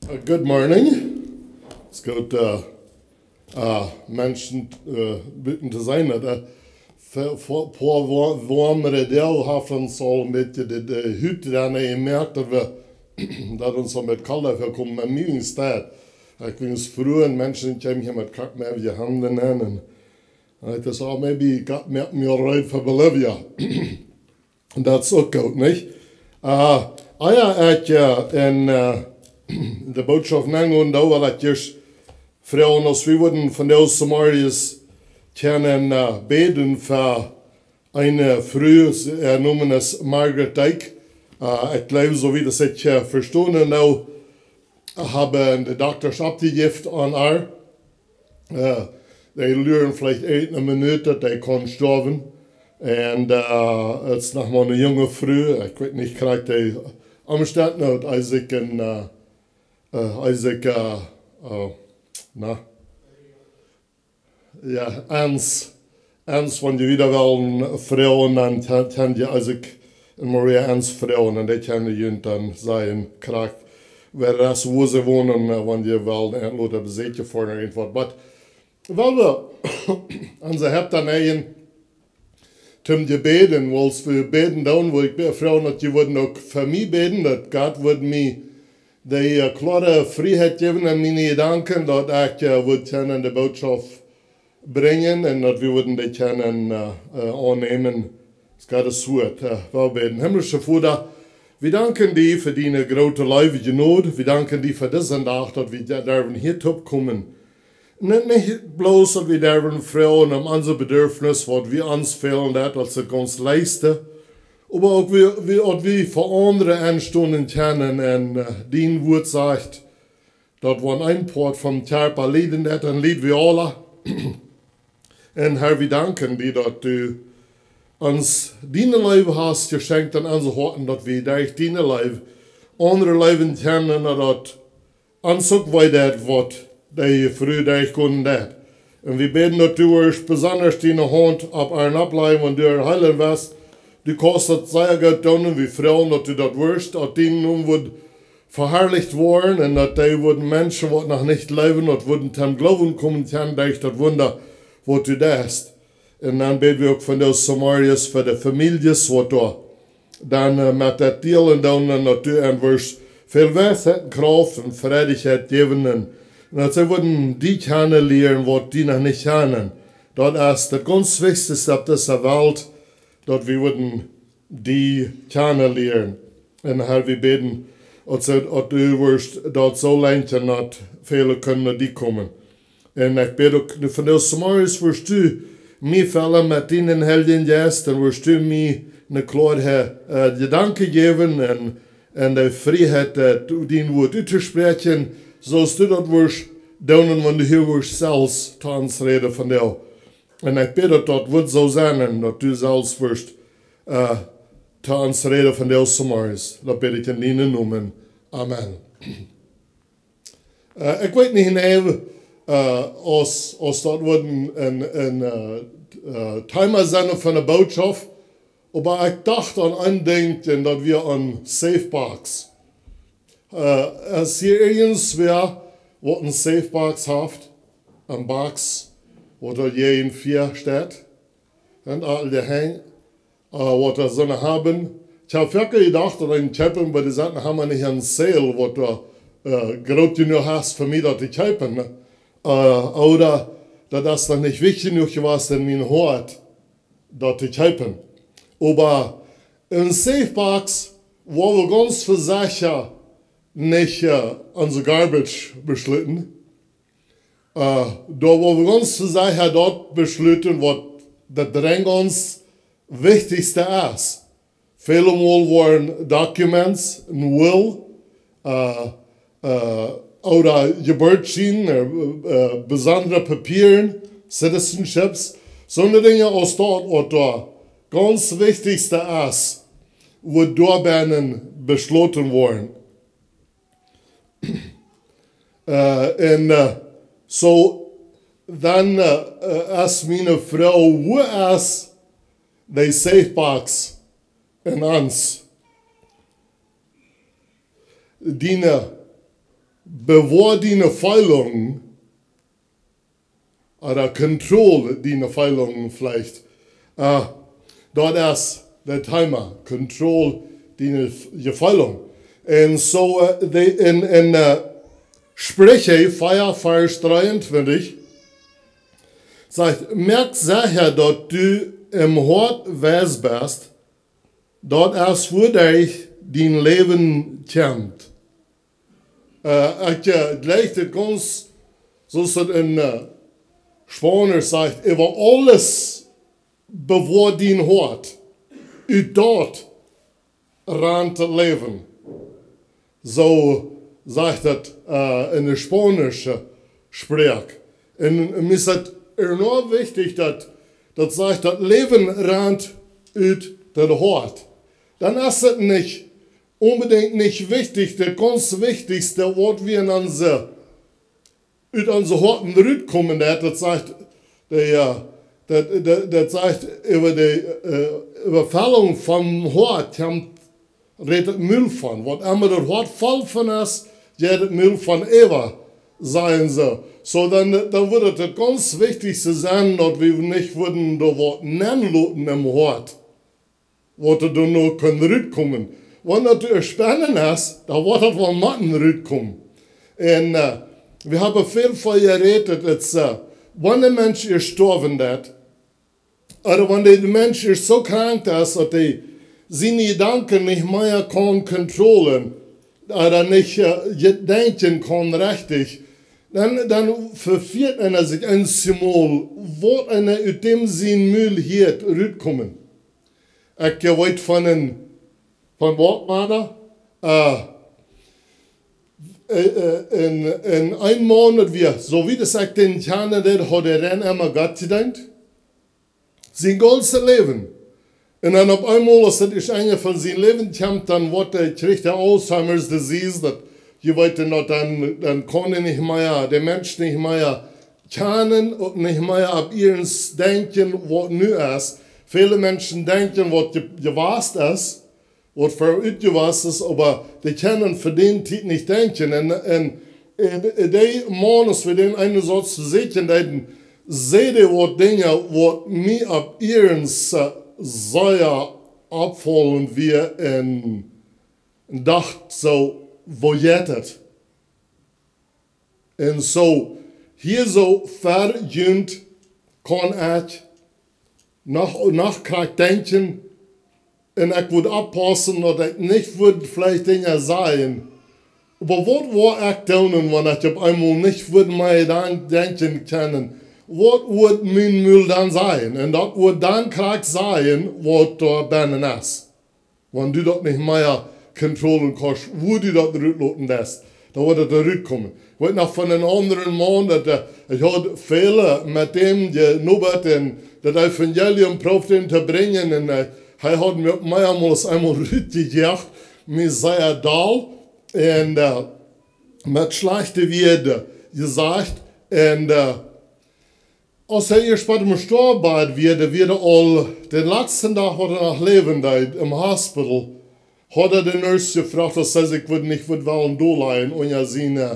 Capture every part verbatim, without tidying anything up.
Uh, good morning. It's good, uh, uh, Menschen, uh, buten to sennen. Uh, fa-, fa-, poa wa-, woamre Doag haft ons aul een bät de, de Hut doaraun jemoakt, daut wie, daut ons aul met kolda väakomen, oba mie es daut. Ekj sie froh, un Menschen kjeemen hia met Kap, met de Haunt aun. Un ekj daut aul, maybe Gott moakt mie reed fa Bolivia. Daut es uk goot, nich? Uh, ah jo, ekj, uh, en, uh, de Bootschoft aungonen, doa well ekj ieescht froagen, aus wie wudden vondoag zemorjes kjennen, uh, bäden fa eene Fru, äa Nomen es Margaret Dyke. Uh, ekj jleew, soo aus ekj, uh, vestonen, nu haben de Doktasch oppjejäft aun äa. Uh, dee luren veleicht eene Minut, daut dee kaun stoawen. Un, uh, et es noch mau eene junge Fru. Ekj weet nich krakjt de Omstend, aus ekj en, uh, uh, aus ekj, uh, uh, na, jo, eent, eent von de Wiederwellen froagen, dan kjenn, kjenn jie, aus ekj en Maria eent froagen, un dee kjennen junt dan sajen, krakjt, wäa daut es, wua see wonen, uh, wan jie wellen, un lota beseakjen fa irjentwaut. Oba, well wie, un see haft dan een toom Jebäd, wiels wie bäden doonen, wull ekj be-, froagen, daut jie wudden uk fa mie bäden, daut Gott wudd mie de, äh, kloare Frieheit jäwen en miene Jedanken, daut ekj, äh, wudd kjennen de Bootschoft brinjen un daut wie wudden dee kjennen, äh, äh, aunnämen. Es Gott sien Wort, äh, well bäden. Himmlischa Voda, wie danken die fa diene groote Leew, Jnod. Wie danken die fa disen Dach, daut wie derwen hia toopkomen. Nich, nich bloos, daut wie derwen froagen om onse Bedürfnis, waut wie ons fälen, daut waut see ons leisten, oba uk wie, wie, daut wie fa aundre enstonen kjennen. Un, äh, dien Wort sajcht, daut wan een Poat vom Kjarpa lieden deit, dan lied wie aula. Un Herr, wie danken die, daut du ons diene Leew hast jeschenkt aun onse Hoaten, daut wie derch diene Leew aundre leewen kjennen, un daut ons uk wee deit, waut dee Fru derchgonen deit. Un wie bäden, daut du wurscht besonda diene Haunt opp äa oppläajen, wan du äa heelen wurscht. Du kaust daut sea goot doonen, un wie froagen, daut du daut wurscht, daut dien Nomen wudd veharlicht woaren, un daut dee wudden Menschen, waut noch nich jleewen, daut wudden toom Gloowen komen kjennen derch daut Wunda, waut du deist. Un dan bäd wie uk vondoag zemorjes fa de Famieljes, waut doa dan, äh, met daut dealen doonen, un daut du an wurscht väl Weisheit un Krauft un Freiheit jäwen, un, un daut see wudden die kjanen lieren, waut die noch nich kjanen. Daut es daut gaunz Wichtichste opp dise Welt, daut wie wudden die kjanen lieren. Un Herr, wie bäden, daut see, daut du wurscht daut soo lenkjen, daut väle kjennen no die komen. Un ekj bäd uk vondoag zemorjes, wurscht du mie fellen met dienen Heiljen Jeist, un wurscht du mie eene kloare, äh, Jedanken jäwen un, un de Frieheit, äh, dien Wort uttospräakjen, soo aus du daut wurscht doonen, wan du hia wurscht selfst to ons räden vondoag. Un ekj bäd, daut daut wudd soo sennen, un daut du selfst wurscht, äh, to ons räden vondoag zemorjes. Daut bäd ekj en dienen Nomen. Amen. Äh, ekj weet nich, nä, äh, aus, aus daut wudd een, een, een, äh, äh, Thema sennen von de Bootschoft, oba ekj docht aun een Dinkj, un daut wia eene Safebox. Äh, es hia irjentwäa, waut eene Safebox haft? Eene Box, waut doa jäajen Fia steit? Un aul de Henj, äh, waut doa soo haben. Ekj hab foaken jedocht, daut een Kjeepen bie de Sachen haben nich een Sale, waut doa, äh, groot jenuach es fa mie daut to kjeepen, nä? Äh, ooda daut es noch nich wichtich jenuach jewast en mien Hoat, daut to kjeepen. Oba eene Safebox, wua wie gaunz fa secha nich, äh, onse Garbage beschluten. Äh, doa wua wie gaunz fa secha daut beschluten, waut daut drengends Wichtichste es. Väle Mol woaren Documents, een Will, äh, äh, ooda Jeburtsschienen, äh, äh, besondre Papieren, Citizenships, soone Dinja aus daut, waut doa gaunz Wichtichste es, woat doa bennen beschloten woaren. Äh, un, äh, soo, dan, äh, äh, es miene Froag, wua es de Safebox en ons? Diene Bewoa diene Feelungen, ooda control diene Feelungen veleicht. Äh, daut es daut Thema, control diene F-, Jefeelungen. Un soo, äh, de, en, en äh, Spricha vea, Varsch dreeuntwintich sajcht: Moak secha, daut du em Hoat weis best, daut es wua dien Läwen kjemt. Äh, ekj, äh, jlikj dit gaunz, soo aus daut en äh, Spaunisch sajcht: Äwa aules bewoa dien Hoat, ut daut rant daut Läwen. Soo sajcht daut äh, en de spaunische Sproak. Un mie es daut enorm wichtich, daut, daut sajcht, daut Läwen rant ut daut Hoat. Dan es daut nich onbedinjt nich wichtich, daut gaunz Wichtichste, waut wie en onse, ut onse Hoaten rutkomen, daut, daut sajcht, de, äh, daut, daut, daut sajcht äwa de äh, Äwafellunk vom Hoat kjemt, rät daut Mul von. Waut emma daut Hoat voll von es, jeit daut Mul von äwa, sajen see. Soo, dan, dan wudd daut gaunz Wichtichste sennen, daut wie nich wudden doa waut nenloten em Hoat, waut doa dan noch kunn rutkomen. Wan daut doa Spenen es, dan woat daut woll motten rutkomen. Un äh, wie haben väl von jerät, daut es, äh, wan de Mensch ieescht stoawen deit, ooda wan de Mensch ieescht soo krank es, daut hee siene Jedanken nich mea kaun controllen, ooda nich äh, je-, denkjen kaun rechtich, dan, dan vefieet eena sikj eemol, waut eena ut däm sien Mul hieet rutkomen. Ekj äh, weet von en, von waut wia daut? Äh, äh, äh, en, en een Maun, daut wia, soo wiet aus ekj dän kjanen deed, haud hee emma Gott jedeent. Sien gaunzet Läwen. Un dan opp eemol, aus daut es Enj von sien Läwen kjemt, dan woat hee, kjricht hee Alzheimer's disease, daut, jie weeten daut, dan, dan kaun hee nich mea, de Mensch nich mea kjanen, uk nich mea opp iernst denkjen, waut nu es. Väle Menschen denkjen, waut je-, jewast es, waut ver utjewast es, oba dee kjennen fa dän Tiet nich denkjen. Un, un, un de Maun, aus wie dän eenen Sauz to säkjen deeden, säd hee waut Dinja, waut mie opp iernst äh, sea oppfaulen wia un, un docht soo, woo jeit daut? Un soo, hia soo ver junt kaun ekj noch, noch krakjt denkjen, un ekj wudd oppaussen, daut ekj nich wudd veleicht Dinja sajen. Oba waut wudd ekj doonen, wan ekj opp eemol nich wudd mea dan denkjen kjennen? Waut wudd mien Mul dan sajen? Un daut wudd dan krakjt sajen, waut doa bennen es. Wan du daut nich mea controllen kaust, woo du daut rutloten deist, dan woat daut rutkomen. Ekj weet noch von eenen aundren Maun, daut, äh, ekj haud väl met däm jenobat un daut Evangelium proowd dän to brinjen. Un äh, hee haud mie uk meamol aus eemol rutjejoacht, mie sea doll. Un äh, met schlajchte Wieed jesajcht. Un äh, aus hee ieescht bie däm Stoawen wia, wia aul dän latsten Dach, waut hee noch läwen deed, em Hospital, haud hee de Nurse jefroacht, aus see sikj wudd nich wudd wellen dol lajen unja siene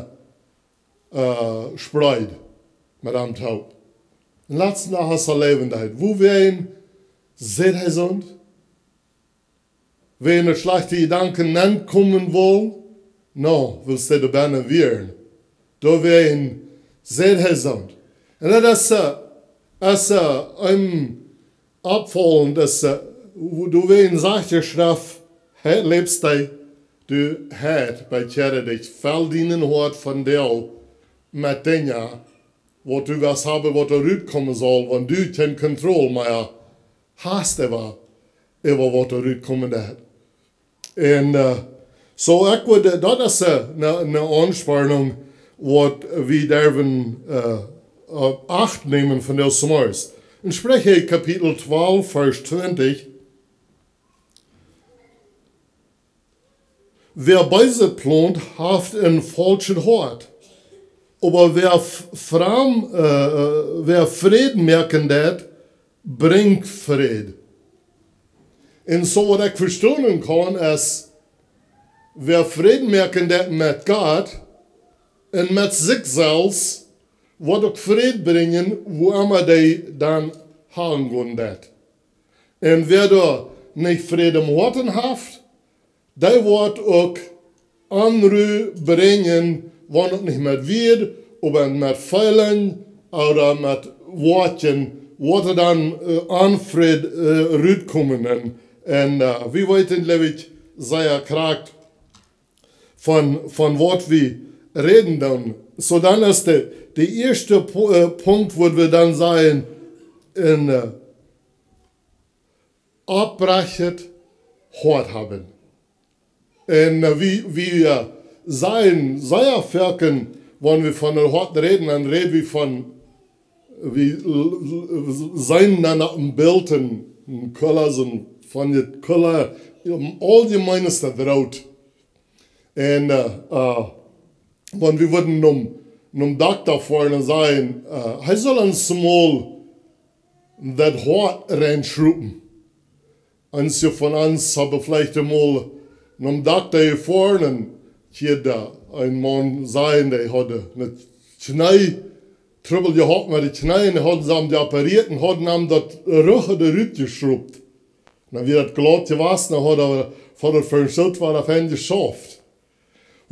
äh, Spreed met am toop. Dän latsten Dach, aus hee läwen deed. Wuarom säd hee soont? Wäajen schlajchte Jedanken nenkomen wullen? Nä, wiels dee doa bennen wieren. Doawäajen säd hee soont. Un daut es, äh, es äh, een oppfaulent, daut äh, doawäajen sajcht de Schreft, hee, leefsta, du, hee, bekjia die, fell dienen Hoat von die met Dinja, waut du west haben, waut doa rutkomen saul, wan du kjeen Kontroll mea hast äwa, äwa waut doa rutkomen deit. Un äh, soo ekj wudd, äh, daut es äh, ne, ne Aunspornunk, waut wie derwen äh, äh, acht nämen von dee Morjes. En Spricha Kapitel twalf, Varsch twintich. Wäa Beeset plont, haft een faulschet Hoat. Oba wäa f-, fram, äh, äh, wäa Fräd moaken deit, brinjt Fräd. Un soo waut ekj vestonen kaun, es, wäa Fräd moaken deit met Gott, un met sikj selfst, woat uk Fräd brinjen, wua emma dee dan hangonen deit. Un wäa doa nich Fräd em Hoaten haft, dee woat uk Onru brinjen, wan uk nich met Wieed, oba met Feelen ooda met Wieed, woat doa dan äh, Onfräd äh, rutkomen. Un, un äh, wie weeten, jleew ekj, sea krakjt von, von waut wie räden dan. Soo dan es de, de ieeschte Pu- äh, Punkt, wua wie dan sajen, een äh, oprechtet Hoat haben. Un äh, wie, wie äh, sajen sea foaken, wan wie von daut Hoat räden, dan räden wie von, wie l- l- seenen dan opp een Bilt een, een Kulla, soon von de Kulla, auljemein es daut root. Un äh, äh, wan wie wudden nom, nom Dokta foaren un sajen, äh, hee saul ons mol daut Hoat reinschrupen. Eenje von ons haben veleicht emol nom Dokta jefoaren un hia doa een Maun sajen, dee haud een Kjnee, Trubbel jehaut met de Kjnee, un hauden see am jeopereet un hauden am daut Rugge doa rutjeschrupt. Dan wia daut glaut jewast, dan haud hee fa daut fa een Stoot wada fein jeschauft.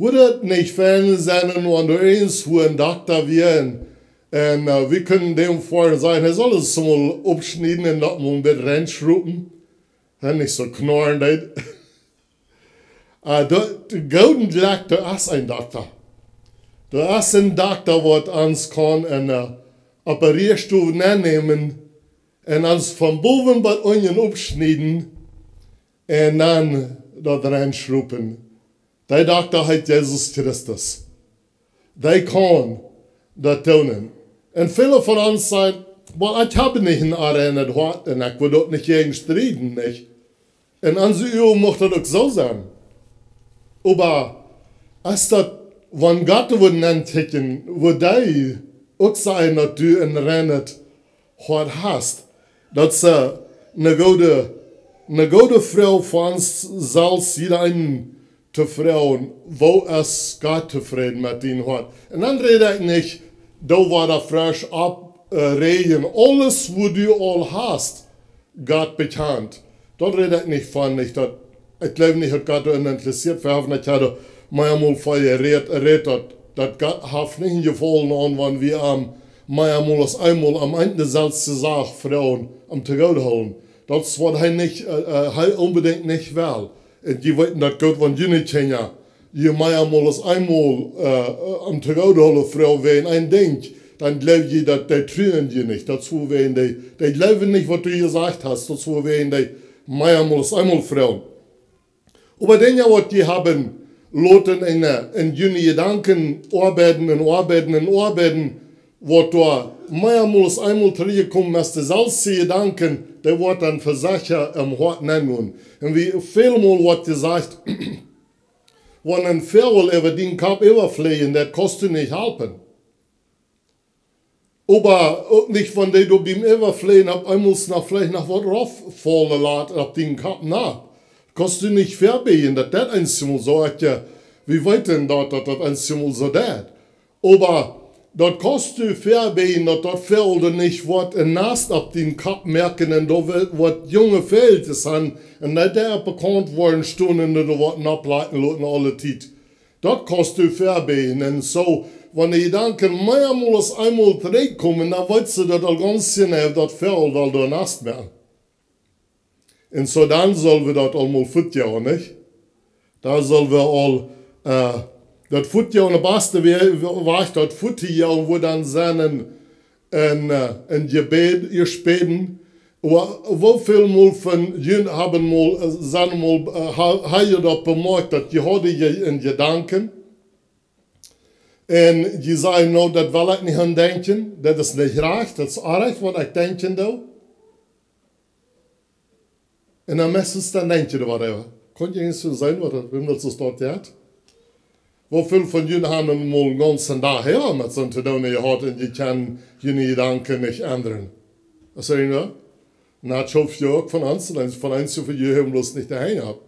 Wudd daut nich fein sennen, wan doa irjentwua een Dokta wia un, un äh, wie kunnen däm foaren sajen, hee saul ons mol oppschnieden un daut mol een bät reinschrupen? Daut nich soo knorren deed. Äh, doa, de gooden Jlekj, doa es een Dokta. Doa es een Dokta, waut ons kaun en äh, opp de Rieastow nennämen un ons von bowen bat unjen oppschnieden un dan daut reinschrupen. Dee Dokta heet Jesus Christus. Dee kaun daut doonen. Un väle von ons sajen, well, ekj hab nich een onreinet Hoat un ekj well daut nich jäajen strieden, nich? Un aun soo Uagen mucht daut uk soo sennen. Oba aus daut, wan Gott wudd nenkjikjen, wudd hee uk sajen, daut du een reinet Hoat hast. Daut es äh, ne goode, ne goode Froag fa ons selfst, jieda eenen to froagen, woo es Gott tofräd met dien Hoat? Un dan räd ekj nich, du woascht fresch opp äh, räden, aules, waut du aul hast, Gott bekjant. Daut räd ekj nich von, nich daut, ekj jleew nich, daut Gott doa interessieet wia, ekj hab mie emol väl jerät, rät daut, daut Gott haft nich een Jefaulen aun, wan wie am mea mol aus eemol am Enj de selwje Sach froagen, am to goot hoolen. Daut es waut hee nich, äh, äh, hee onbedinjt nich well. Un jie weeten daut goot, wan june Kjinja, jie mea mol aus eemol äh, äh, am to goot hoolen froagen wäajen een Dinkj, dan jleew jie, daut dee truen jie nich. Daut es wuarom dee, dee jleewen nich, waut du jesajcht hast. Daut es wuarom dee mea mol aus eemol froagen. Oba Dinja, waut jie haben loten en, äh, en june Jedanken oabeiden un oabeiden un oabeiden, waut doa mea mol aus eemol trigjjekomen es, de selwje Jedanken, dee woat dan fa secha em Hoat nengonen. Un wie väl mol woat jesajcht, wan een Voagel äwa dien Kopp äwafleajen, daut kaust du nich halpen. Oba uk nich, wan dee doa biem Äwafleajen opp eemol noch veleicht noch waut rauffaulen lat opp dien Kopp, na, kaust du nich vebieejen, daut daut eenjemol soo, ekj, äh, wie weeten daut, daut daut eenjemol soo deit. Oba daut kaust du vebieejen, daut daut Voagel nich woat een Nast opp dien Kopp moaken un doa woat, woat junge Voagelkjes han un daut dee opp de Kaunt woaren stonen un doa woat nopp lajen loten aule Tiet. Daut kaust du vebieejen. Un soo, wan de Jedanken mea mol aus eemol trigjkomen, dan weetst du daut aul gaunz jeneiw, daut Voagel well doa een Nast moaken. Un soo dan sell wie daut aul mol fuatjoagen, nich? Dan sell wie aul, äh, daut fuatjoagen, de baste Wajch, daut fuatjoagen, wudd dan sennen, en, äh, en Jebäd, Jespäden. Oba woo väl mol von junt haben mol, äh, sent mol, äh, ha-, ha jie daut bemoakjt, daut jie hauden je-, een Jedanken? Un jie sajen, no, daut well ekj nich aun denkjen, daut es nich rajcht, daut es oajch, waut ekj denkjen doo. Un dan meistens dan denkj jie doa waut äwa. Kaun jie eent soo sennen, waut daut, wäm daut soo steit, jo? Woo väl von junt haben mol een gaunzen Dach häa met soont to doonen jehaut un jie kjennen june Jedanken nich endren? Es irjentwäa? Na, ekj hop, jie uk von ons, un von ons, woo väl jie haben bloos nich de Henj opp.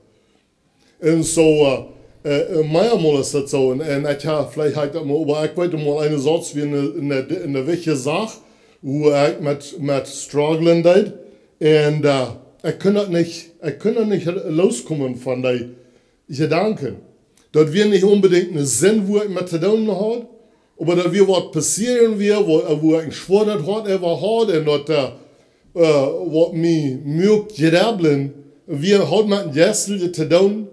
Un soo, äh, Äh, äh, meamol es daut soo. Un, un ekj ha, veleicht ha ekj daut mol, oba ekj weet mol een Sauz, wia ne, ne, ne wichtje Sach, wua ekj met, met strugglen deed. Un, äh, ekj kunn daut nich, ekj kunn daut nich looskomen von dee Jedanken. Daut wia nich onbedinjt ne Sind, wua ekj met to doonen haud, oba daut wia waut passieren wia, wua, wua ekj een schwoaret Hoat äwa haud un daut, äh, äh, waut mie muak jräblen, wia, haud met een Jeistelje to doonen.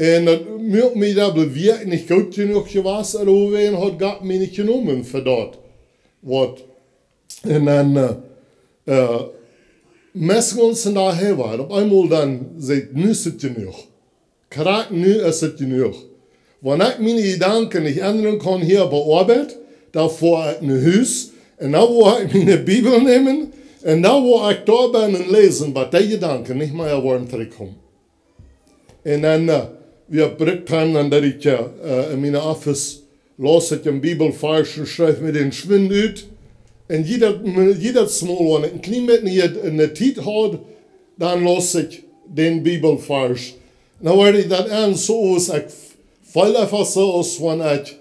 Un daut muak mie jräblen, wia ekj nich goot jenuach jewast, ooda wua haud Gott mie nich jenomen fa daut. Waut? Un dan, äh, äh, meist gaunz en Dach häwa, opp eemol dan sajcht, nu es et jenuach. Krakjt nu es et jenuach. Wan ekj miene Jedanken nich endren kaun hia opp de Oabeit, dan foa ekj no Hus un dan woa ekj miene Bibel nämen un dan woa ekj doa bennen läsen, waut dee Jedanken nich mea woaren trigjkomen. Un dan, äh, wia Breaktime, dan deed ekj, äh, en miene Office, laus ekj een Bibelvarsch un schreef mie dän schwind ut. Un jiedet, jiedet Mol, wan ekj een kjlien bät ne, ne Tiet haud, dan laus ekj dän Bibelvarsch. Un dan wort ekj daut aun soo aus ekj, feeld eefach soo aus wan ekj,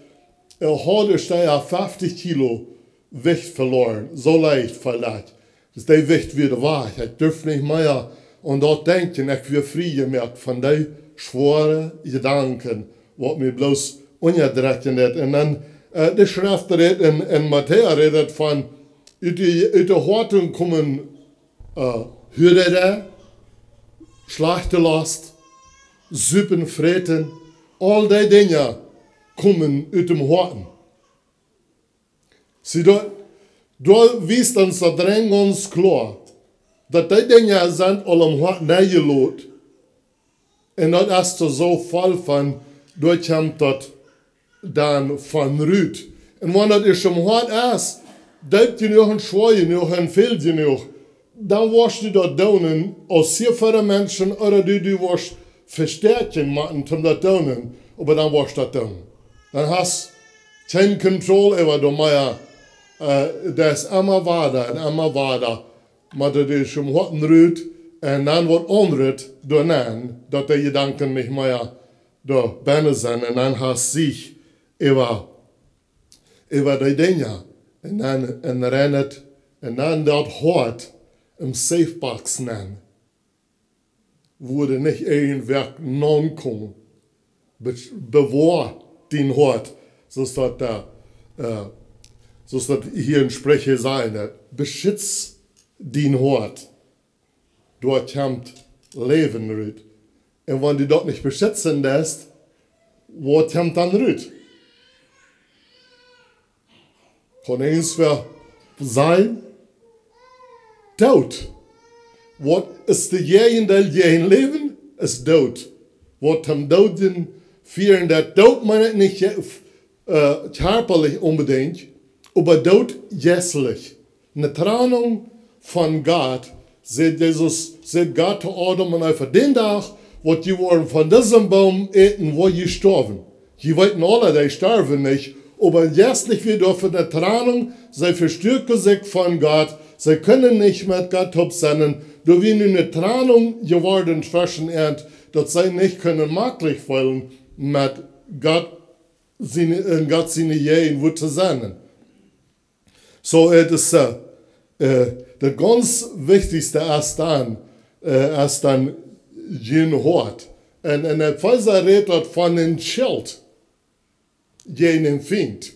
äh, haud ekj doa fieftich Kilo Wicht veloaren. Soo leicht veleicht. Daut dee Wicht wia wajch. Ekj durf nich mea aun daut denkjen. Ekj wia frie jemoakt von dee schwoare Jedanken, waut mie bloos unjadrekjen deed. Un dan, äh, de Schreft rät en, en Matäus rät et von, ut de, ut de Hoaten komen, äh, Hurerei, schlajchte Lost, Supen, Fräten, aul dee Dinja komen ut däm Hoaten. See, doa, doa wiest ons daut rein gaunz kloa, daut dee Dinja sent aul em Hoat nenjelot. Un daut es doa soo voll von, doa kjemt daut dan von rut. Un wan daut ieescht em Hoat es, deep jenuach un schwoa jenuach un väl jenuach, dan woascht du daut doonen, aus hia väle Menschen, ooda du, du woascht vestäakjen motten, om daut doonen, oba dan woascht daut doonen. Dan hast kjeen Kontroll äwa doa mea, äh, daut es emma wada un emma wada, mau daut es em Hoaten rut, un dan woat aundret doa nenn, daut dee Jedanken nich mea doa bennen sent, un dan hast sikj äwa äwa dee Dinja. Un dan, un rent et, un dan daut Hoat em safe box nenn. Wua nich irjentwäa nenkomen. Be-, bewoa dien Hoat. Soo aus daut, äh, äh, soo aus daut hia en Spricha sajcht, daut: Beschitz dien Hoat. Doa kjemt Läwen rut. Un wan du daut nich beschitzen deist, waut kjemt dan rut? Kaun irjentwäa sajen: Doot. Waut es daut Jäajendeel jäajen Läwen? Es Doot. Waut toom Doot fieren deit. Doot meen ekj nich je-, äh, kjarpalich onbedinjt, oba Doot jeistlich. Ne Trennung von Gott, sajcht Jesus, sajcht Gott to Adam un Eva: Dän Dach, waut jie woaren von disen Boom äten, woa jie stoawen. Jie weeten aula, dee stoawen nich, oba jeistlich wia doa ne Trennung, see vestuaken sikj von Gott, see kunnen nich met Gott toop sennen, doa wia nu ne Trennung jeworden tweschen an, daut see nich kunnen maklich feelen met Gott siene, en Gott siene Jäajenwuat to sennen. Soo, et es, äh, äh, daut gaunz wichtichste es dan, äh, es dan jun Hoat. Un, un Efeesa rät daut von een Schilt jäajen dän Fient.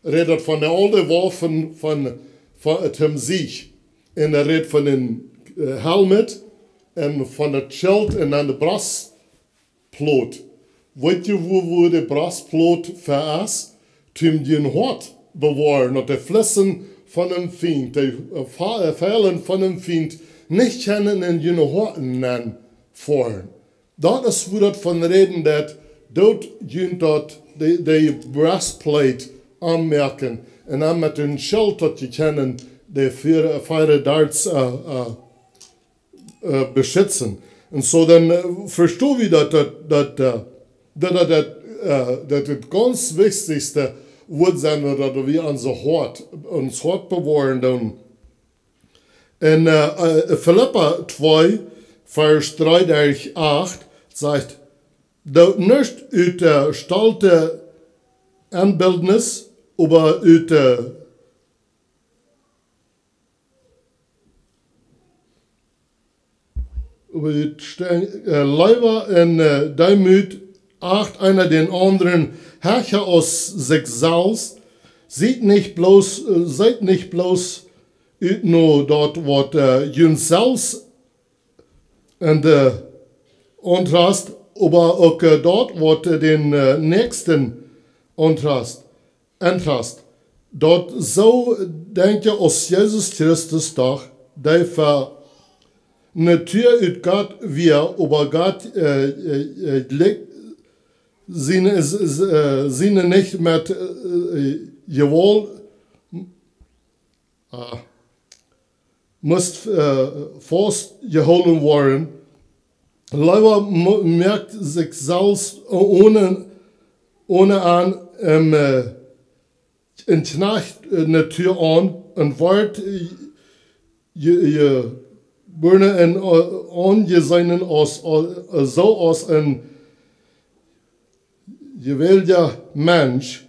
Rät daut von de aule Waffen von, von, äh, toom Sieg. Un hee rät von een, äh, Helm un von daut Schilt un aun de Brost Plot. Weet jie, wua, wua de Brostplot fa es? Toom dien Hoat bewoaren, daut de Flissen von däm Fient, de, äh, Fa-, äh, Fielen von däm Fient, nich kjennen en june Hoaten nenn foaren. Daut es, wua daut von räden deit, doot junt daut, de, de breastplate aunmoaken, un dan met een Schilt, daut jie kjennen de veare, veare Darts, äh, äh, äh, beschitzen. Un soo dan, äh, vestonen wie daut, daut, daut, äh, daut, daut, daut, äh, daut daut gaunz wichtichste woat sennen, daut wie ons Hoat, ons Hoat bewoaren doonen. En, äh, äh, Filippa twee, Varsch dree derch acht sajcht: Doot nuscht ut de stolte Enbildnis, oba ut de, oba ut Ste-, äh, Leew un, äh, Deemoot acht eena dän aundren hecha aus sikj selfst. Siet nich bloos, äh, siet nich bloos ut no daut, waut, äh, junt selfst en de Auntrust, oba uk, äh, daut, waut, äh, dän, äh, Näakjsten auntrust, auntrust. Daut soo denkjt aus Jesus Christus docht, dee von Natua ut Gott wia, oba Gott, äh, äh, äh, jlikj siene, s-, s-, äh, siene nich met, äh, äh, Jewault, äh, must, äh, faust jehoolen woaren. Leewa mo-, moakt sikj selfst onen, onen aun, ähm, äh, een Kjnajcht, äh, Natua aun un woat, äh, je-, jebuaren un, äh, aunjeseenen aus, äh, soo aus een jewählda Mensch,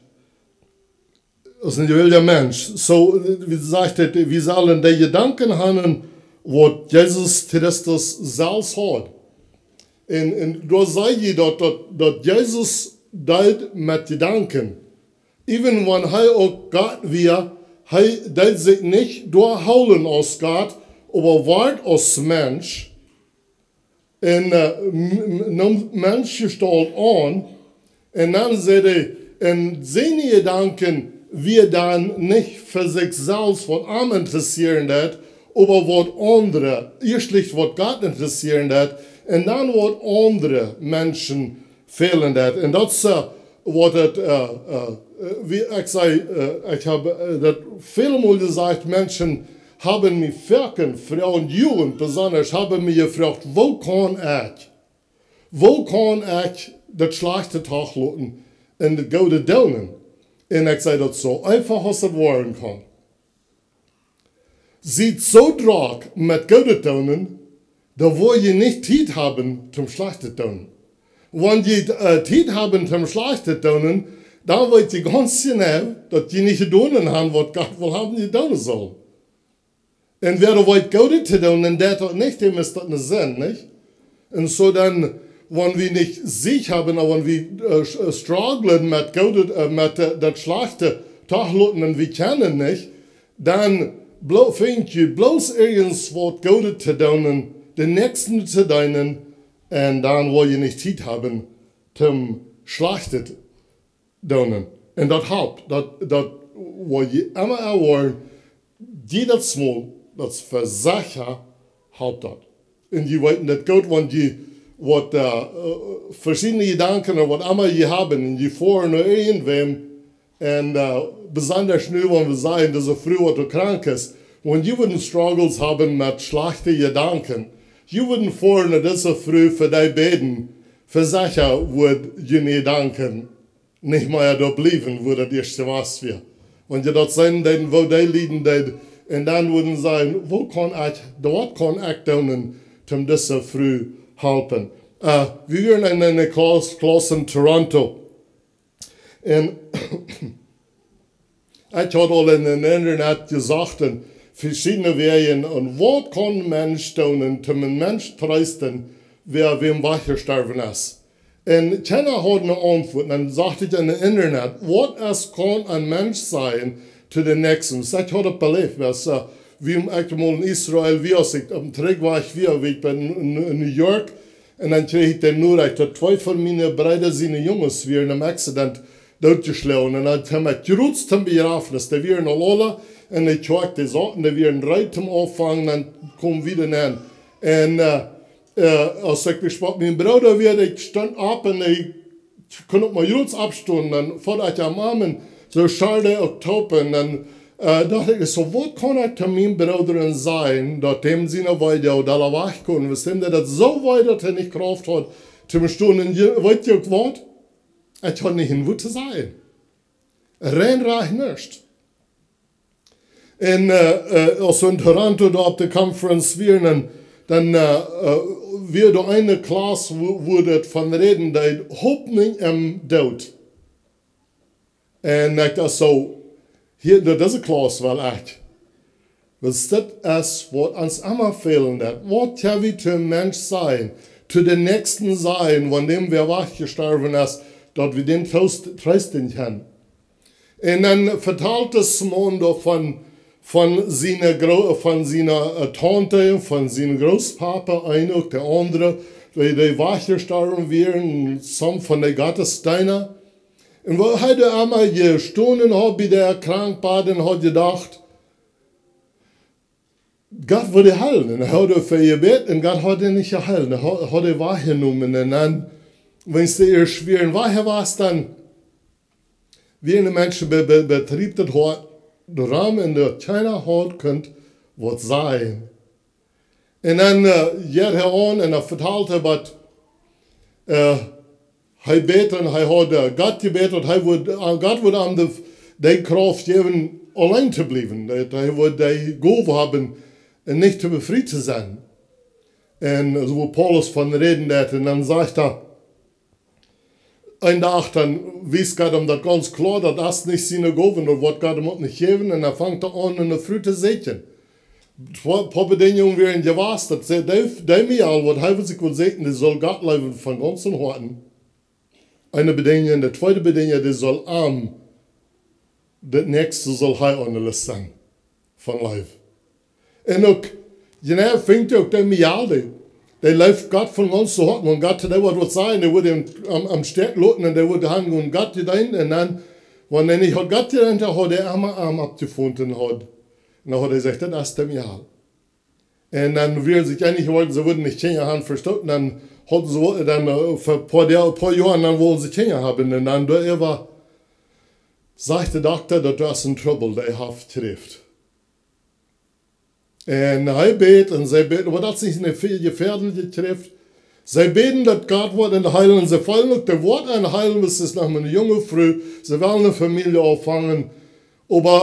aus een jewählda Mensch. Soo, äh, wie sajcht et, wie sellen dee Jedanken haben, waut Jesus Christus selfst haud. Un, un doa sach jie daut, daut, daut Jesus deed met Jedanken. Even wan hee uk Gott wia, hee deed sikj nich doa hoolen aus Gott, oba wort aus Mensch. Un, äh, m-, m-, neem Menschjestault aun. Un dan säd hee, un siene Jedanken wia dan nich fa sikj selfst, waut am interessieren deed, oba waut aundre, ieeschtlich waut Gott interessieren deed, un dan waut aundre Menschen fälen deed. Un daut es, äh, waut et, äh, äh, äh, wie ekj säd, äh, ekj hab, äh, daut väl mol jesajcht, Menschen haben mie foaken, Frues un Jugend besonda, haben mie jefroacht, woo kaun ekj, woo kaun ekj daut Schlajchte trigj loten un daut Goode doonen? Un ekj säd, daut soo eefach aus daut woaren kaun. Siet soo drock met Goodet doonen, dan woa jie nich Tiet haben toom Schlajchtet doonen. Wan jie, äh, Tiet haben toom Schlajchtet doonen, dan weet jie gaunz jeneiw, daut jie nich jedonen haben, waut Gott well haben, jie doonen sullen. Un wäa weet Goodet to doonen, un deit daut nich, däm es daut ne Sind, nich? Un soo dan, wan wie nich Siech haben, oba wan wie, äh, s-, äh, strugglen met Goodet, äh, met, äh, daut Schlajchte trigj loten un wie kjennen nich, dan blo-, finjt jie bloos irjent waut Goodet to doonen, dän Näakjsten to deenen, un dan woa jie nich Tiet haben toom Schlajchtet doonen. Un daut halpt, daut, daut woa jie emma erwoaren, jiedet Mol, daut es secha, halpt daut. Un jie weeten daut goot, wan jie waut, äh, äh, veschiedne Jedanken ooda waut emma jie haben, un jie foaren no irjentwäm, un, äh, besonda nu, wan wie sajen, dise Fru, waut doa krank es, wan jie wudden struggles haben met schlajchte Jedanken, jie wudden foaren no dise Fru fa dee bäden, secha wudd june Jedanken nich mea doa bliewen, wua daut ieescht jewast wia. Wan jie daut seenen deeden, woo dee lieden deed, un dan wudden sajen, woo kaun ekj, waut kaun ekj doonen, om dise Fru halpen? Äh, wie wieren en eene Klauss, Klauss en Toronto. Un ekj haud aul en, en Internet jesocht, en veschiedne Wäaj, un waut kaun een Mensch doonen, om een Mensch treesten, wäa wäm wajchjestorwen es. Un kjeena haud ne Auntwuat. Dan socht ekj en daut Internet, waut es, kaun een Mensch sajen to dän Näakjsten? Soo, ekj haud daut beläft, wiels, äh, wie ekj mol en Israel wia, aus ekj oppem Trigj wia, wia ekj bie N-, N-, New York, un dan kjrieech ekj de Norecht, daut twee von miene Breeda siene Junges wieren em Accident dootjeschloagen. Un dan kjeem ekj jrods tom Bejrafnis. Dee wieren aul aula en de Kjoakj, dee sauten, dee wieren reed tom aunfangen, dan kjeem wie doa nenn. Un, äh, äh, aus ekj bie mien Brooda wia, ekj stunt opp un ekj kunn uk mau jrods oppstonen, dan foot ekj am aun un soo schald ekj uk toop. Un dan, äh, docht ekj, soo, waut kaun ekj to mien Brooda sajen, daut däm siene Wee doa wajch kjeemen? Wiels däm deed daut soo wee, daut hee nich Krauft haud toom stonen. Un je-, weet jie uk waut? Ekj haud nich een Wuat to sajen. Rein rajcht nuscht. Un, äh, äh, aus wie en Toronto doa opp de Conference wieren, dan, dan, äh, äh, wia doa eene Klauss, wua, wua daut von räden deed, Hopninj em Doot. Un ekj docht soo, hia, daut, dise Klauss well ekj. Wiels daut es waut ons emma fälen deit. Waut kjenn wie to een Mensch sajen, to dän Näakjsten sajen, wan däm wäa wajchjestorwen es, daut wie dän treest-, treesten kjennen? Un dan vetalt dis Maun doa von, von siene Gro-, von siene, äh, Taunte, von sien Grootpapa, eena uk de aundre, dee, dee wajchjestorwen wieren, some von de Gottesdeena. Un woo hee doa emma jestonen haud bie de Krankbad un haud jedocht, Gott wudd dee heelen. Un hee haud doafäa jebät un Gott haud dee nich jeheelt. Hee haud, haud dee wajchjenomen. Un dan, wan dee ieescht wieren wajch jewast, dan wieren de Menschen be-, be-, bedreeft, daut Hoat doarom, un daut kjeena haud kunt waut sajen. Un dan, äh, jinkj hee aun un dan vetalt hee waut, äh, hee bäd un hee haud, äh, Gott jebät, daut hee wudd, äh, Gott wudd am de, de Krauft jäwen, auleen to bliewen. Daut hee wudd de Gow haben un nich to befriet to sennen. Un soo woo Paulus von räden deit, un dan sajcht hee, een Dach, dan wiest Gott am daut gaunz kloa, daut es nich siene Gow, daut woat Gott am uk nich jäwen, un dan fangt hee aun, eene Fru to sieekjen. Poa, poa Bedinjungen wieren jewast, daut see, dee, dee Mejal, waut hee wudd sikj wull sieekjen, dee sull Gott leewen von gaunzem Hoaten. Eene Bedinjunk, de tweede Bedinjunk, dee sull am, daut näakjste sull hee aun de List sennen von Leew. Un uk, jeneiw, finjt uk de Mejal, dee, dee leeft Gott von gaunzem Hoaten, wan Gott to dee waut, waut sajen, dee wudd am, am Stich loten un dee wudd han un Gott jedeenen, un dan, wan hee nich haud Gott jedeent, dan haud hee emma am oppjefongen haud. Un dan haud hee jesajcht, daut es de Mejal. Un dan wieren see sikj eenich jeworden, see wudden nich Kjinja haben, vestonen, dan hauden see, dan, äh, fa poa Doag, poa Joa, dan wullen see Kjinja haben. Un dan doaräwa sajcht de Dokta, daut doa es een Trubbel, dee haft Kjräft. Un hee bät un see bät, oba daut es nich eene väl jefäadelje Kjräft. See bäden, daut Gott woat am heelen, see feelen uk, dee woat am heelen, wiels see es noch eene junge Fru, see well eene Famielje aunfangen. Oba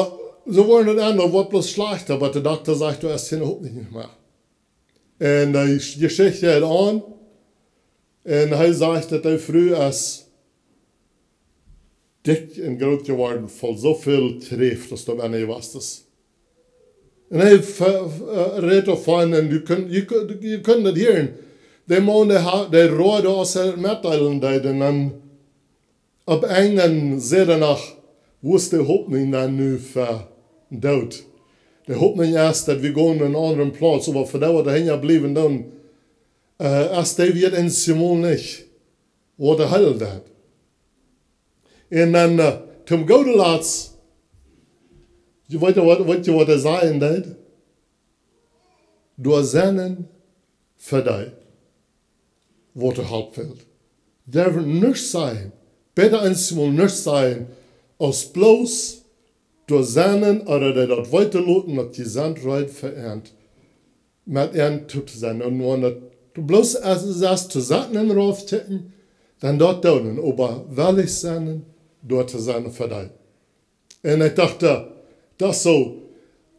see woaren daut aundre, woat bloos schlajchta, oba de Dokta sajcht, doa es kjeene Hopninj mea. Un de Jeschicht jeit aun. Un hee sajcht, daut de Fru es dikj un groot jeworden, voll soo väl Kjräft, aus doa bie am jewast es. Un hee ve-, ve-, äh, rät doavon, un jie kjennen, jie kjennen, jie kjennen daut hieren. De Maun, dee ha-, dee road, aus hee daut metdeelen deed, un dan opp eemol säd hee noch, woo es de Hopninj dan nu fa Doot? De Hopninj es, daut wie gonen no eenen aundren Plauz, oba fa dee, waut doa hinja bliewen, dan, äh, es dee wieet een Simon nich, waut hee heelen deit. Un dan, äh, toom gooden Latst, jie weeten waut, weet jie waut hee sajen deed? Doa sennen fa dee, waut de Help fält. Doa woat nuscht sennen, bäta eemol nuscht sennen, aus bloos doa sennen, ooda dee daut weeten loten, daut jie sent reed fa an, met an toop to sennen. Un wan daut bloos es, es, es to sitten un rauf to kjikjen, dan daut doonen, oba wellich sennen, doa to sennen fa dee. Un ekj docht, äh, daut es soo,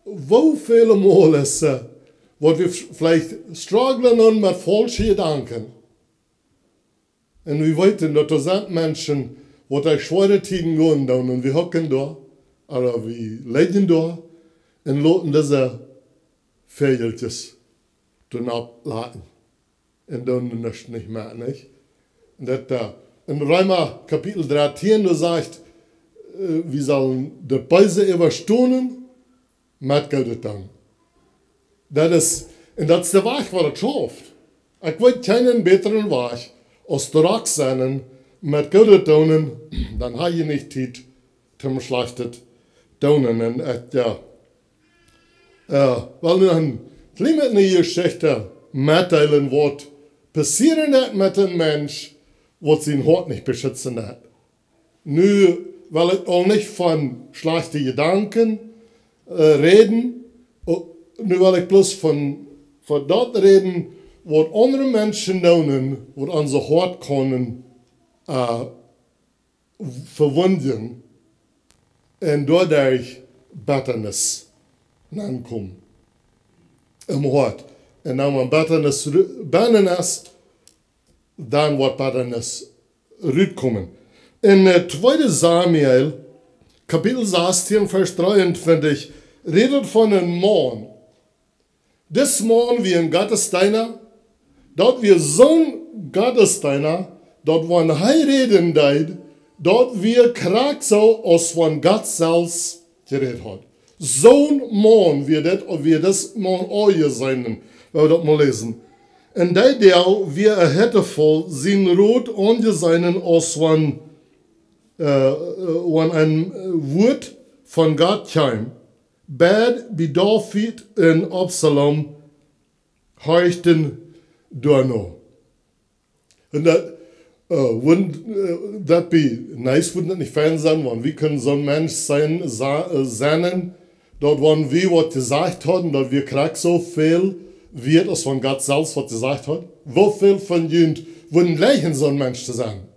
woo väle Mol es, äh, waut wie v-, veleicht strugglen un met faulsche Jedanken. Un wie weeten, daut doa sent Menschen, waut derch schwoare Tieden gonen doonen, un wie hucken doa, ooda wie lijen doa, un loten dise Fäajelkjes doa nopp laten. Un dan nuscht nich mea, nich? Un daut, äh, en Reema Kapitel dartieen, doa sajcht, äh, wie sellen daut Beese äwastonen met Goodet doonen. Daut es, un daut es de Wajch, waut daut schauft. Ekj weet kjeenen bätren Wajch, aus doa rajcht sennen met Goodet doonen, dan ha jie nich Tiet toom Schlajchtet doonen. Un ekj, jo, äh, well nu een kjlien bät eene Jeschicht metdeelen, waut passieren deit met een Mensch, waut sien Hoat nich beschitzen deit. Nu well ekj uk nich von schlajchte Jedanken, äh, räden. O-, nu well ekj bloos von, von daut räden, waut aundre Menschen doonen, waut onse Hoat kjennen, äh, vewunden un doaderch Bettanis nenkomen em Hoat. Un dan wan Bettanis ru-, bennen es, dan woat Bettanis rutkomen. En äh, tweede Samuel, Kapitel sastieen, Varsch dreeuntwintich, rät von eenen Maun. Dis Maun wia een Gottesdeena, daut wia soon Gottesdeena, daut wan hee räden deed, daut wia krakjt soo aus wan Gott selfst jerät haud. Soon Maun wia dit, wia dis Maun aunjeseenen, wan wie daut mol läsen. En dee Doag wia Ahitofel sien Rot aunjeseenen aus wan, äh, äh, wan een äh, Wuat von Gott kjeem. Beid bie David un Absalom horchten doano. Un daut, äh, wouldn't, äh, that be nice, wouldn't daut nich fein sennen, wan wie kunnen soon Mensch sennen, sa-, äh, sennen, daut wan wie waut jesajcht hauden, daut wia krakjt soo väl wieet aus wan Gott selfst waut jesajcht haud? Woo väl von junt wudden jleichen soon Mensch to sennen?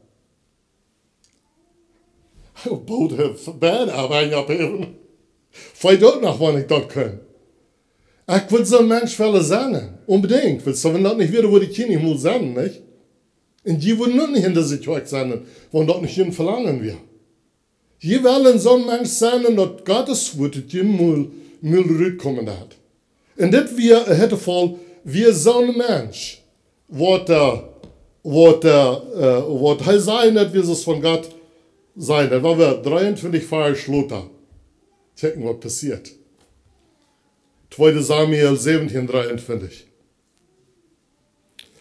Both have bad, oba eena opp Äwen. Feit uk noch, wan ekj daut kunn. Ekj wudd soon Mensch wellen sennen, onbedinjt, wiels wan daut nich wia, wudd ekj hia nich mol sennen, nich? Un jie wudden uk nich en dise Kjoakj sennen, wan daut nich jun Velangen wia. Jie wellen soon Mensch sennen, daut Gottes Wuat ut jun Mul, Mul rutkomen haft. Un dit wia, äh, Ahitofel, wia soon Mensch, waut, äh, waut, äh, äh, waut hee säd, daut wia soo von Gott säd. Daut wia dreeuntwintich Varsch lota. Kjikjen, waut passieet. Tweede Samuel säwentieen dreeuntwintich.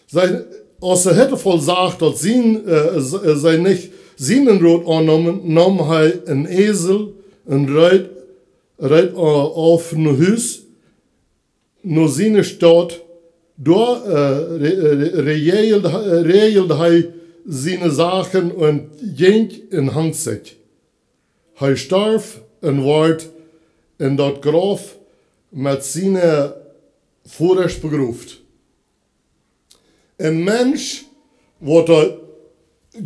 See, aus Ahitofel sach, daut sien, äh, s-, äh, see nich sienen Rot aunneemen, neem hee een Esel un reed, reed, äh, auf no Hus, no siene Staut. Doa, äh, re-, re-, reajeld, äh, reajeld hee siene Sachen un jinkj un hunk sikj. Hee storf un wort en daut Grauf met siene Vodasch begroft. Een Mensch, waut doa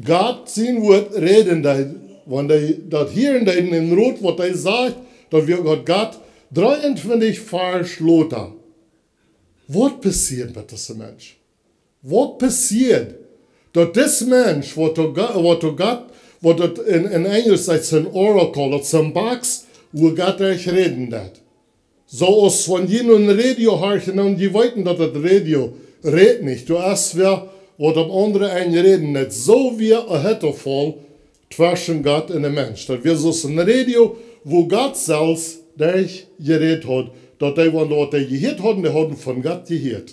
Gott sien Wuat räden deed, wan dee daut hieren deeden, een Rot, waut hee säd, daut wia Gott, Gott, dreeuntwintich Varsch lota. Waut passieet met disen Mensch? Waut passieet, daut dis Mensch, waut doa Go-, waut doa Gott, waut daut en, en Enjelsch sajcht, een Oracle, daut es een Box, wua Gott derch räden deed. Soo aus wan jie no een Radio horchen, dan jie weeten, daut daut Radio rät nich. Doa es wäa, waut opp aundre Enj räden deed. Soo wia Ahitofel tweschen Gott un de Mensch. Daut wia soo aus een Radio, wua Gott selfst derch jerät haud, daut dee, wan waut dee jehieet hauden, dee hauden von Gott jehieet.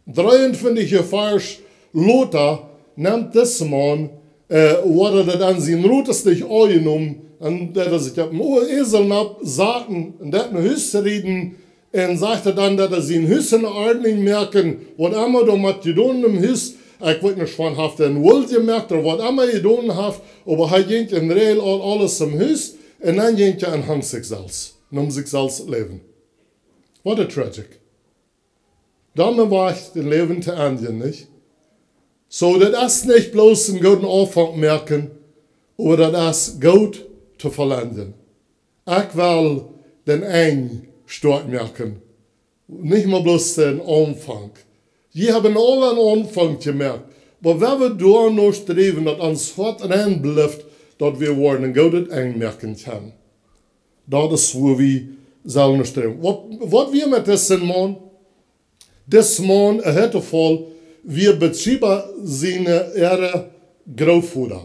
Dreeuntwintich Varsch lota nemt dis Maun, äh, woat daut aun sien Rot es nich aunjenomen, un daut hee sikj opp een Esel nopp saten, un daut no Hus rieden, un sajcht hee dan, daut hee sien Hus en Ordnunk moaken, waut emma doa met jedonen em Hus, ekj weet nich, wan haft hee een Will jemoakt, ooda waut emma hee jedonen haft, oba hee jinkj en Räajel aul aules em Hus, un dan jinkj hee un hunk sikj selfst, neem sikj selfst daut Läwen. What a tragic. Doamet wia daut Läwen to Enj, nich? Soo, daut es nich bloos een gooden Aunfank moaken, oba daut es goot to vollenden. Ekj well daut Enj stoakj moaken, nich mau bloos dän Aunfank. Jie haben aul een Aunfank jemoakt, oba wan wie doa no sträwen, daut ons Hoat rein blift, daut wie woaren een goodet Enj moaken kjennen. Daut es, wua wie sellen no sträwen. Waut, waut wia met disen Maun? Dis Maun, Ahitofel, wia Batscheba siene, äare Grootvoda.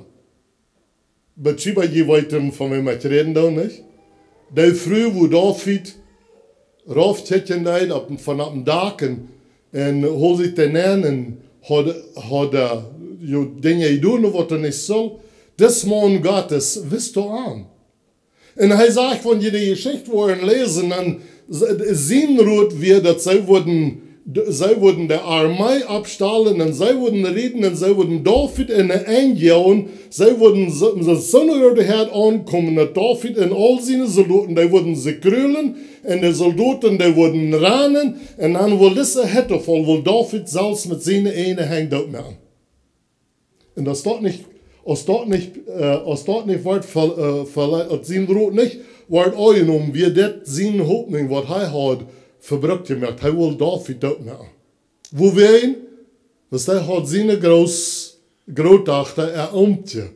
Batscheba, jie weeten, von wäm ekj räden doo, nich? Dee Fru, wua David rauf kjikjen deed opp, von opp dän Dak un, un hoolt sikj dee nenn un haud, haud, äh, jo, Dinja jedonen, waut hee nich sull. Dis Maun Gottes wist doa aun. Un hee sajcht, wan jie de Jeschicht woaren läsen, dan s-, sien Rot wia, daut see wudden, d-, see wudden de Armee oppstalen un see wudden rieden un see wudden David en de Enj joagen. See wudden soo, soo, soone groote Häad aunkomen, daut David un aul siene Soldoten, dee wudden sikj grulen un de Soldoten, dee wudden rannen. Un dan wull dise Ahitofel, wull David selfst met siene ieejne Henj dootmoaken. Un aus daut nich, aus daut nich, äh, aus daut nich woat ver-, äh, verle-, aus sien Rot nich woat aunjenomen, wia dit siene Hopninj, waut hee haud, vebrukt jemoakt. Hee wull David dootmoaken. Wuawäajen? Wiels hee haud siene Groot-, Grootdochta, äa Oomkje,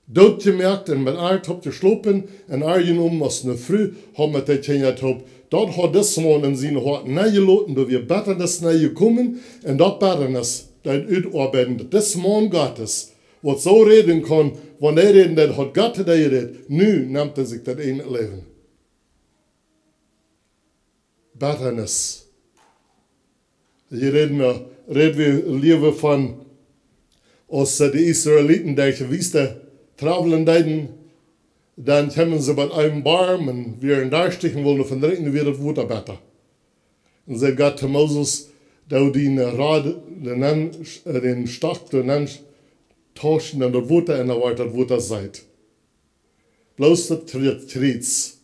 dootjemoakt un met ar toop jeschlopen un ar jenomen aus ne Fru, haud met de Kjinja toop. Daut haud dis Maun en sien Hoat nenjeloten, doa wia Bettanis nenjekomen, un daut Bettanis deed utoabeiden, daut dis Maun Gottes, waut soo räden kunn, wan hee räden deed, haud Gott to dee jerät, nu nemt hee sikj daut eejne Läwen. Bettanis. Hia räd wie, räd wie leewa von, aus see de Israeliten derch de Wiest travelen deeden, dan kjeemen see bie eenen Borm un wieren darstich un wullen doavon drinkjen, wia daut Wota betta. Un säd Gott to Moses: Doo diene Rod, dän, äh, dän Stock doa nenn tauschen en daut Wota un dan woat daut Wota seet. Bloos daut Krie-, Kjriets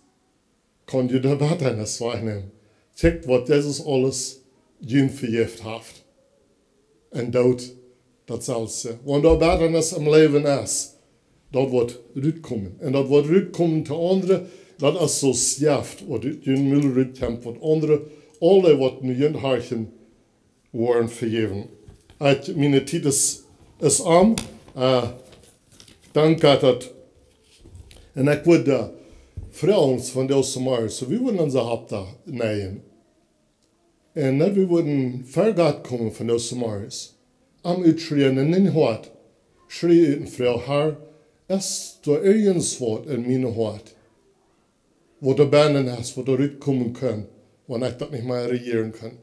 kaun june Bettanis wajchnämen. Kjikjt, waut Jesus aules junt vejäft haft. Un doot daut selwje. Wan doa Bettanis em Läwen es, daut woat rutkomen. Un daut woat rutkomen to aundre, daut es soo aus Jeft, waut ut jun Mul rutkjemt, waut aundre, aule, waut no junt horchen, woaren vejäwen. Ekj, miene Tiet es, es om. Äh, dank Gott daut. Un ekj wudd, äh, froagen von dise Morjes, soo wie wudden onse Haupt neien. Un daut wie wudden ver Gott komen von dise Morjes. Am utschrieen en dän Hoat. Schrie ut un froag: Herr, es doa irjent waut en mien Hoat, waut doa bennen es, waut doa rutkomen kunn, wan ekj daut nich mea rejieren kunn?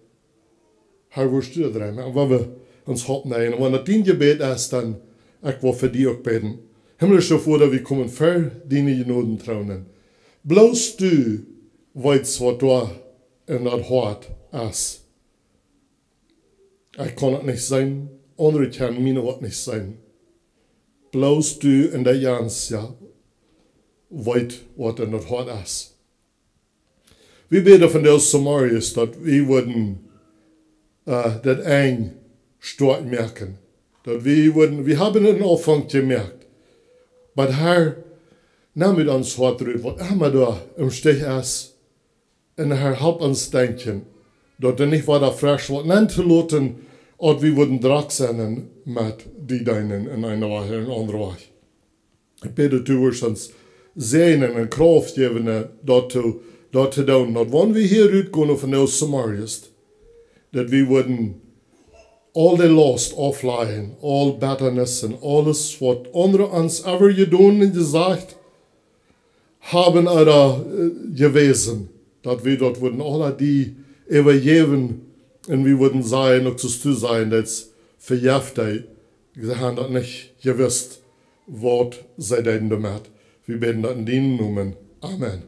Herr, wurscht du daut dreien? Oba wie ons Haupt neien. Wan daut dien Jebäd es, dan ekj well fa die uk bäden. Himmlischa Voda, wie komen ver diene Jnodentroon. Bloos du weetst, waut doa en daut Hoat es. Ekj kaun daut nich seenen, aundre kjennen mien Hoat nich seenen. Bloos du un de Jans, jo, weetst, waut en daut Hoat es. Wie bäden von dise Morjes, daut wie wudden, äh, daut Enj stoakj moaken. Daut wie wudden, wie haben eenen Aunfank jemoakt. Oba Herr, nemm ut ons Hoat rut, waut emma doa em Stich es. Un Herr, help ons denkjen, daut doa nich wada fresch woat nenn to loten, aus wie wudden drock sennen met die deenen en eene Wajch, en aundre Wajch. Ekj bäd, daut du wurscht ons säajnen un Krauft jäwen, äh, daut to, daut to doonen. Daut wan wie hia rutgonen von dise Morjes, daut wie wudden aul de Laust auflajen, aul Bettanis un aules, waut aundre ons äwa jedonen un jesajcht haben ooda, äh, jewäsen, daut wie daut wudden aula die äwajäwen un wie wudden sajen, uk soo aus du sajen deetst: Vejeft dee, see haben daut nich jewist, waut see deeden doamet. Wie bäden daut en dienen Nomen. Amen.